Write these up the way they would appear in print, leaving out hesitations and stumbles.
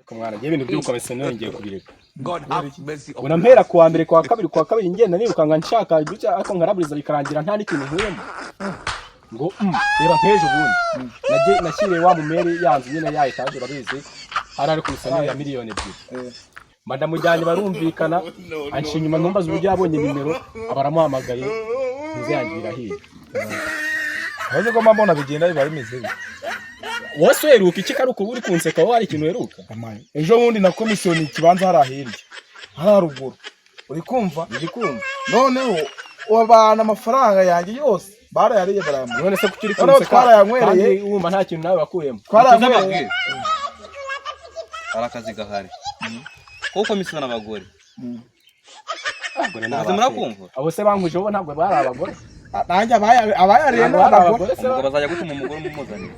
Ariko mwana, ngiye ibintu by'ubukomisiyoneri ngiye kubireka. God have mercy Ubona mpera kuwa mbere, kuwa kabiri, kuwa kabiri, ngenda nirukanka nshaka gutya, ariko nkaraburiza bikarangira nta n'ikintu nkuyemo. Ngo reba nk'ejo bundi nashyiriye wa mumeri ya nzu nyine ya etaje, urabizi, hari ari komisiyoneri ya miliyoni 2. Mba ndamujyanye, barumvikana, anca inyuma, ntumbaze uburyo yabonye nimero, aba aramuhamagaye, ntuze yangira hirya. Uretse ko mbona bigenda biba bimeze bite? Wowe se uheruka iki? Kari uko uri kunseka, wowe hari ikintu uheruka? Amaye. Ejo bundi na komisiyoni ikibanza hariya hirya, hariya haruguru, uri kumva? Ndi kumva. Noneho abantu amafaranga yanjye yose barayariye, barayamara. None se kuki uri Noneho kunseka twarayanyweye. kandi wumva nta kintu nawe wakuyemo? Twarayanyweye. Hari akazi gahari ko komisiyona abagore. Abagore ni Akazi. abafeke. Murakumva? Abo se bankuje bo ntabwo bari abagore? Nanjye abayariye ni Ntabwo bari abagore. abagore se? Umugabo azajya gutuma umugore umumuzanira.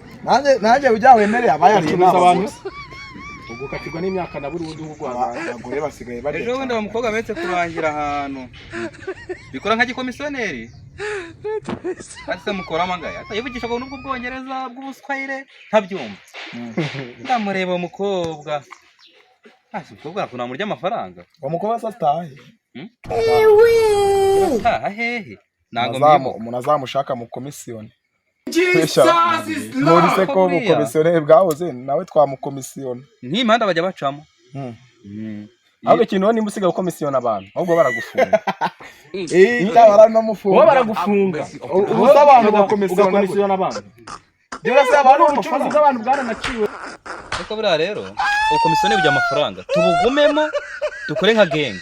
Nanjye ujya wemereye, abayariye ni Bacuruza abantu abagore. Se ubwo ukatirwa n'imyaka na burundu nk'ubwo wazaza. Abagore basigaye barya Ejo bundi cyane. uwo mukobwa beretse kurangira ahantu bikora nka gikomisiyoneri, kandi se mukoramo angahe? Yivugishaga n'ubwo bwongereza bw'ubuswahili ntabyumva. Ndamureba uwo mukobwa, ntasi umukobwa ntabwo namurya amafaranga. Uwo mukobwa se atahe? Ataha hehe? Ntabwo mbyibuka. Umuntu azamushaka mu komisiyoni muri se ko Buriya. Ubukomisiyoneri bwahoze, nawe twamukomisiyona. Nk'iyi mihanda bajya bacamo. Ahubwo ikintu nimba usigaye ukomisiyona abantu, ahubwo baragufunga. Eh, baranamufunga. Wowe baragufunga. Ubu se abantu bakomisiyona gute? Ugakomisiyona abantu. Byura se abantu Ubucuruzi amafaranga bw'abantu bwaranaciwe. Ariko buriya rero ubukomisiyoneri bujya amafaranga, tubugumemo dukore nka gang.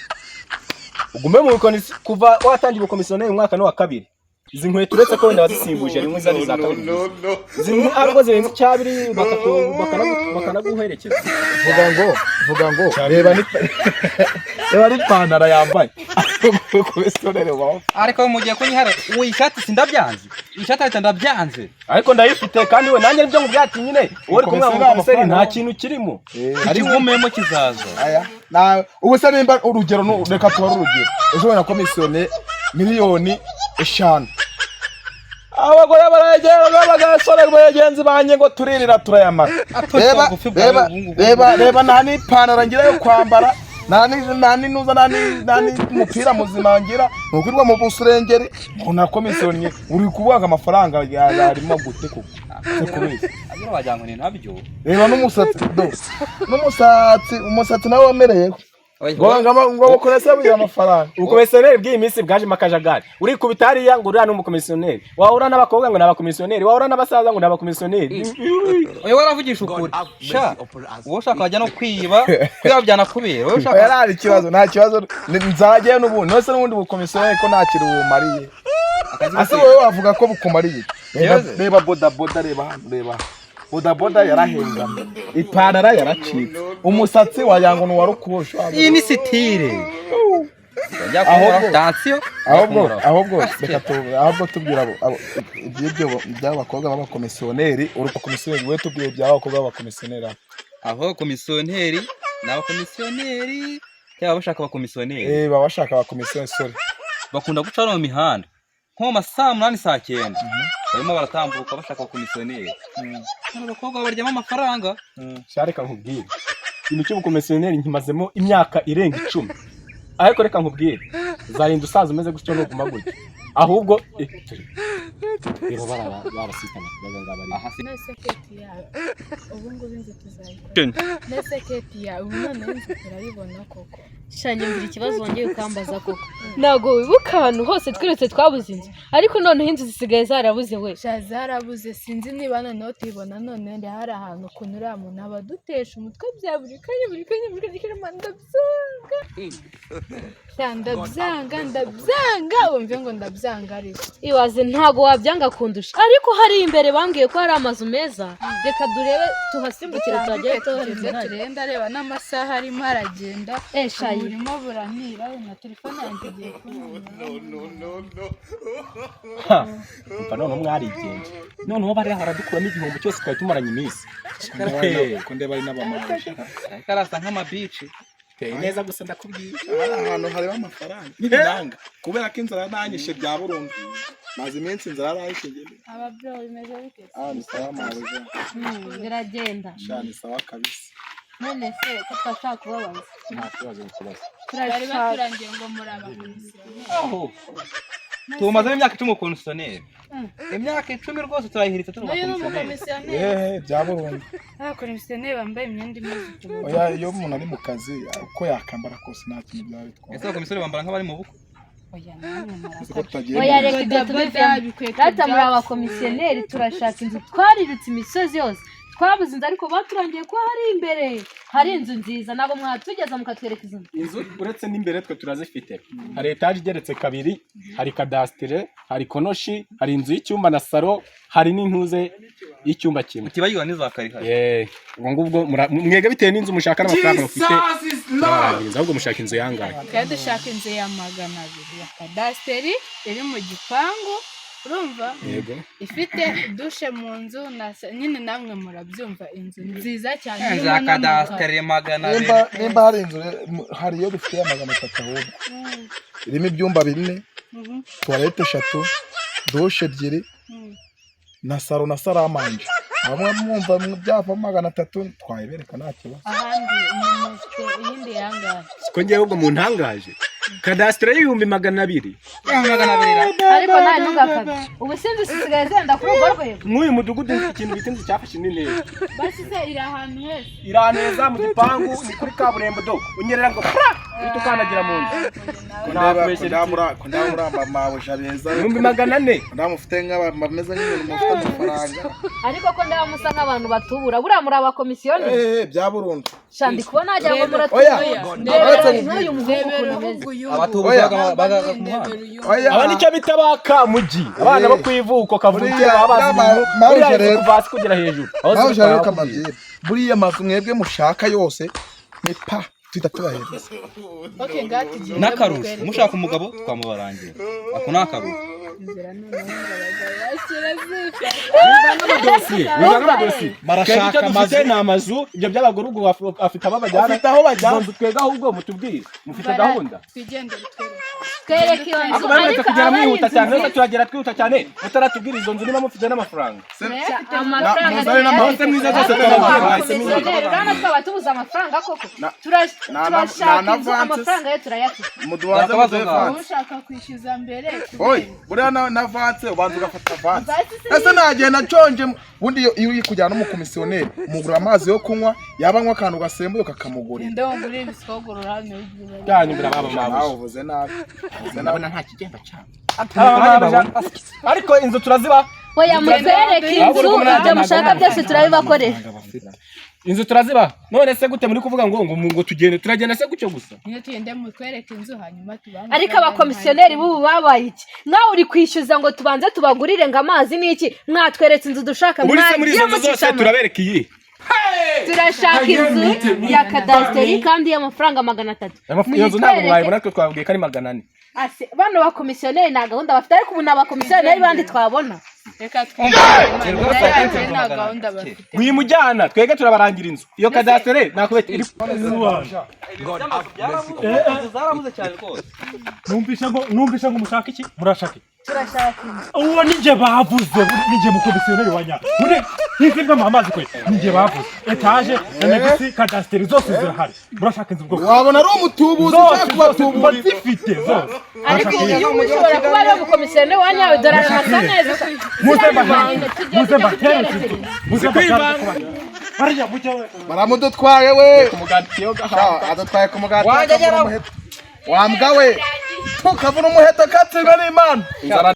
Ugume mu bukomisi. Kuva watangira ubukomisiyoneri, umwaka ni uwa kabiri. Izi nkweto, uretse ko wenda wazisimbuje rimwe, zari iza kabiri, zimwe ariko zirenze icyabiri, bakanaguherekeza. Vuga ngo reba n'ipantaro yambaye, komisiyoneri wawe. Ariko mugiye kunyihara uwo ishati, sindabyanze, iyi shati ahita ndabyanze. Ariko ndayifite kandi we nanjye nibyo nkubwira ati nyine uwo uri kumwe mu Komisiyoneri komiseri nta amafaranga. kintu kirimo. Ikigumemo kizaza. Aya na ubu se nimba urugero reka tubare urugero, ejo wenda komisiyone miliyoni 5, abagore barayegera bagasore bagenzi banjye ngo turirira turayamara. Reba bugufi bwawe reba ubu ngubu. Reba reba, nta n'ipantaro ngira yo kwambara, nta n'inuza, nta n'umupira muzima ngira, ni ukurirwa mu busurengeri ngo na komisiyoni. Uri kuvuga ngo amafaranga yarimo gute koko se kubeshya? Agira wagira ngo ni nabyo. Reba n'umusatsi do, n'umusatsi, umusatsi nawe wamereyeho ngo bakoreshe buye amafaranga. Ubukomisiyoneri bw'iyi minsi bwajemo akajagari. Urikubita hariya ngo uriya ni umukomisiyoneri, wahura n'abakobwa ngo ni abakomisiyoneri, wahura n'abasaza ngo ni abakomisiyoneri. Oya, waravugisha ukuri sha. Wowe ushaka wajya no kwiba, kwiba byanakubera wowe Oya, ushaka. Nta kibazo, nta kibazo. Nzajyayo n'ubundi. Nose n'ubundi bukomisiyoneri ko nta kintu bumariye? Akazi Ase kose. wowe wavuga ko bukumariye? Reba. Yewe. Reba bodaboda, reba hano, reba hano. Bodaboda yarahengamye, ipantaro yaracitse, umusatsi wagira ngo ni uwa rukosho. Iyi ni style. Ahubwo- Tansiyo. Ahubwo reka ahubwo tubwira iby'ibyo by'abakobwa b'abakomisiyoneri. Uri komisiyoneri, we tubwire iby'abakobwa b'abakomisiyoneri. Aho komisiyoneri ni abakomisiyoneri cyangwa bashaka abakomisiyoneri? Eh, baba bashaka abakomisiyoneri, sorry. Bakunda guca hano mu mihanda nko mu ma saa 8, saa 9, barimo baratambuka bashaka abakomisiyoneri. Hano abakobwa baryamo amafaranga. Sha, reka nkubwire, ikintu cy'ubukomisiyoneri nkimazemo imyaka irenga 10, ariko reka nkubwire, uzarinda usaza umeze gutyo nuguma gutyo. Ahubwo reba barasitana ngaba ari Aha si Nese keti yawe, ubu ngubu inzu tuzayikora. Nese keti yawe, ubu noneho inzu turayibona koko? Sha, nyumvira ikibazo wongeye ukambaza koko! Ntabwo wibuka ahantu hose twirutse twabuze inzu? Ariko noneho inzu zisigaye zarabuze we. Sha, zarabuze, sinzi niba noneho tuyibona. Noneho hari ahantu ukuntu uriya muntu aba adutesha umutwe bya buri kanya, buri kanya, buri kanya. Ndabyanga sha, ndabyanga, ndabyanga, wumve ngo ndabyanga ariko. Ibaze, ntabwo wabyanga kundusha, ariko hari imbere bambwiye ko hari amazu meza. Reka durebe tuhasimbukire, tuhagere tugeze tuhari. Turebe, ndareba n'amasaha arimo aragenda. Eh, shayi. Ubu burimo buranira, na telefone yanjye igiye kunanira. Umva, noneho mwarigenje, noneho bariya baradukuramo igihombo cyose twari tumaranye iminsi. Ko ndeba ari n'abamanje. Ariko arasa nk'amabici. Teye neza gusa, ndakubwiye. Hari ahantu hareba amafaranga n'ibiranga, kubera ko inzara yaranyishe bya burundu, maze iminsi inzara yaranyishe ngende. Aba bro, bimeze bite? Ah, ni sawa mabuja. Biragenda. Sha, ni sawa kabisa. None se ko twashaka kubabaza? Nta kibazo, ikibazo. Bari Turashaka baturangiye ngo muri abakomisiyoneri. Aho tumazemo imyaka 10 komisiyoneri, imyaka 10 rwose turayihiritse turi N'uyu ni abakomisiyoneri. umukomisiyoneri. Ehe, bya burundu. Abakomisiyoneri bambaye imyenda imeze ukuntu. Oya, iyo umuntu ari mu kazi, uko yakambara kose nta kintu byaba bitwaye. Ese abakomisiyoneri bambara nk'abari mu bukwe? Oya, namwe Uzi ko murakabya. tutagiye Oya, mu reka ibyo Bodaboda, tubivemo. bikweto Data, muri byatsi. abakomisiyoneri, turashaka inzu. Twarirutse imisozi yose, twabuze inzu, ariko baturangiye ko hari imbere hari inzu nziza. Ntabwo mwatugeza mukatwereka izo nzu? Inzu uretse n'imbere twe turazifite. Hari etaje igeretse kabiri, hari kadasitere, hari konoshi, hari inzu y'icyumba na saro, hari n'intuze y'icyumba kimwe. Utibagirwa n'iza karihari. Ubwo ngubwo mwege bitewe n'inzu mushaka n'amafaranga mufite, turabarangiriza. Ahubwo mushaka inzu yangahe? Twari dushaka inzu ya 200 ya kadasiteri iri mu gipangu, urumva? Yego. Ifite dushe mu nzu na nyine namwe murabyumva, inzu nziza cyane Za irimo n'amakaro. kadasitere 200. Nimba hari inzu hari iyo dufite ya 300 ahubwo irimo ibyumba bine, tuwarete eshatu, dushe ebyiri na saro na saramanje. Bamwe mwumva byavamo 300, twayibereka nta kibazo. Ahandi umuntu afite iyindi yangahe? Siko ngewe ahubwo muntangaje, kadasitere y'200,000. 200 ra. Ariko nta ntugakabye, ubu sinzi zisigaye zenda kuri urwo rwego. Nk'uyu mudugudu ikintu bita inzu cyafashe indi ntera. Basi se iri ahantu heza? Iraneza mu gipangu, ni kuri kaburimbo, do unyerera ngo pra, uhita ukandagira mu nzu. Ko ndaba muri amabuja beza. 400,000. Ndaba mufite nk'abameze nk'ibintu mufite amafaranga. Ariko ko ndaba musa nk'abantu batubura, buriya muri abakomisiyoneri? Eee, bya burundu. Sha, ndi kubona wagira ngo Oya. muratubura. Uretse Ndebera nk'uyu muhungu Ndebera ukuntu ameze. ahubwo uyu. Abatubuzi Oya. baga ku muhanda. Ndebera uyu. Oya. Aba nicyo bita ba kamugi, abana bo ku ivuko kavukire, Buriya, baba bazi ibintu. Mawuje Buriya inzu rero. kuva hasi kugera hejuru aho Nawe ziri uje rero twahakubwiye. kamabwira, buriya amazu mwebwe mushaka yose ni pa tuhita tubahereza. Okay, ngaha tugende N'akarusho, mutwereke. mushaka umugabo twamubarangira, ako ni akarusho. Inzira noneho ngo abagabo bashyira zifite. N'amadosiye, bizana n'amadosiye. Barashaka Twebwe icyo dufite amazu. ni amazu, ibyo by'abagore ubwo afite abo bajyana. Bafite aho bajyana. Izo nzu twebwe ahubwo mutubwire mufite gahunda. Twigendere, twereke. Twereke iyo nzu. Ariko muretse Ariko kugera aba ari mwihuta inzu cyane nziza. none turagera twihuta cyane mutaratubwira izo nzu niba mufite n'amafaranga. Amafaranga Muzane n'amahose mwiza zose turababwira, mwahise mwihuta. Urabona twaba tubuze amafaranga koko? Na- Turashaka na inzu, avance. amafaranga yo turayafite. Mudubanze Akabazo muduhe ngaho. Wowe vanse. ushaka kwishyuza mbere? Oyi, buriya na vanse ubanza ugafata vanse. Vanse se Ese nagenda nshonje? Ubundi iyo uri kujyana n'umukomisiyoneri, umugurira amazi yo kunywa, yaba anywa akantu gasembuye ukakamugurira. Ninde wongurira ibisogorora hano w'igihe? Byanyumvira baba Nawe mabuja. uvuze nabi, uvuze nabi. Ndabona nta kigenda cyane, ariko inzu turaziba. Oya, mutwereke Ahubwo inzu, uri kumwe ibyo mushaka byose turabibakorera. Inzu turaziba. None se gute muri kuvuga ngo tugende? Turagenda se gutyo gusa? Niyo tugende mutwereke inzu hanyuma tubahe. Ariko abakomisiyoneri b'ubu babaye iki? Nawe uri kwishyuza ngo tubanze tubagurire ngo amazi ni iki? Mwatweretse inzu dushaka. Muri se muri Mwagiye izo nzu zose mucishamo. turabereka iyi. Turashaka inzu ya kadasiteri kandi y'amafaranga 300. Iyo nzu ntabwo mwayibona, twe twabwiye ko ari 400. Ase, bano bakomisiyoneri nta gahunda bafite, ariko ubu ni abakomisiyoneri bandi twabona. Reka Rwose twigende, nta gahunda bafite. Wimujyana, twebwe turabarangira inzu. Iyo kadasitere nakubeta iri. Inzu zarabuze cyane rwose. Numvisha ngo mushaka iki? Murashaka iki? Turashaka inzu. Uwo ninjye bavuze, ninjye mukomisiyoneri wa nyako. Mure ntisimba amazi kwe, ninjye bavuze. Etaje, annexe, kadasiteri zose zirahari. Murashaka inzu bwoko? Wabona ari umutubuzi Zose ushaka zose kubatubura. zifite zose. Ariko uyu ushobora kuba ari umukomisiyoneri wa nyawe, dore arasa neza. Muze mbahere, Tugiye muze tujya mbahere, kutwerekera. muze mbahere. Bariya mujye Baramudutwaye we. Umugati yo gahaha. Sha, adutwaye ku mugati akavuna umuheto. Wa mbwa we, tukavuna umuheto katsindwa n'Imana. Inzara.